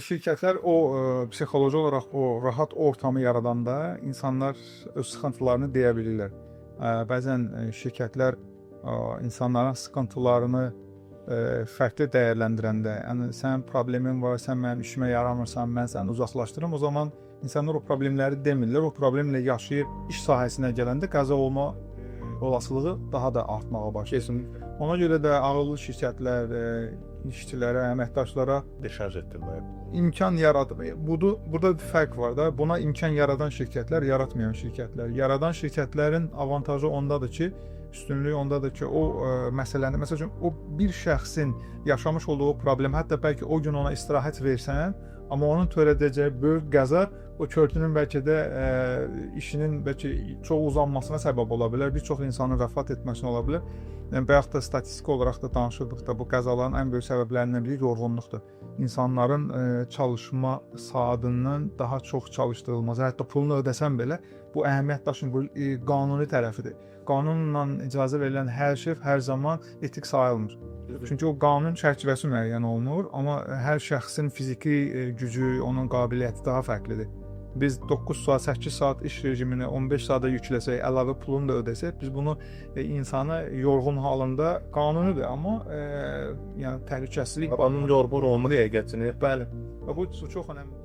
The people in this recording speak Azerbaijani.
Şirkətlər o psixoloji olaraq o rahat ortamı yaradanda insanlar öz sıxıntılarını deyə bilirlər. Bəzən şirkətlər insanların sıxıntılarını fərqli dəyərləndirəndə, yəni sənin problemin var, sən mənim işimə yaramırsan, mən səni uzaqlaşdırıram, o zaman insanlar o problemləri demirlər, o problemlə yaşayıb iş sahəsinə gələndə qəza olma olasılığı daha da artmağa başlayır. Kesinlikle. Ona görə də ağıllı şirkətlər işçilərə, əməkdaşlara Deşarj etdirmək. İmkan yaradır. Budur, burada bir fərq var da. Buna imkan yaradan şirkətlər, yaratmayan şirkətlər. Yaradan şirkətlərin avantajı ondadır ki, üstünlüyü ondadır ki, o məsələni, məsəl üçün o bir şəxsin yaşamış olduğu problem, hətta bəlkə o gün ona istirahət versən, amma onun törədəcəyi böyük qəza o körtünün bəlkə də işinin bəlkə çox uzanmasına səbəb ola bilər, bir çox insanın vəfat etməsinə ola bilər. Yəni bayaq da statistik olaraq da danışırdıq da, bu qəzaların ən böyük səbəblərindən biri yorğunluqdur. İnsanların çalışma saatından daha çox çalışdırılması, hətta pulunu ödəsən belə bu əhəmiyyət daşımır, bu qanuni tərəfidir. Qanunla icazə verilən hər şey hər zaman etik sayılmır. Çünki o qanun çərçivəsi müəyyən olunur, amma hər şəxsin fiziki gücü, onun qabiliyyəti daha fərqlidir. Biz 9 saat, 8 saat iş rejimini 15 saata yükləsək, əlavə pulunu da ödəsək, biz bunu insanı yorğun halında qanunidir, amma yəni təhlükəsizlik Onun yorğun olma həqiqətini. Bəli. Və bu çox önəmlidir.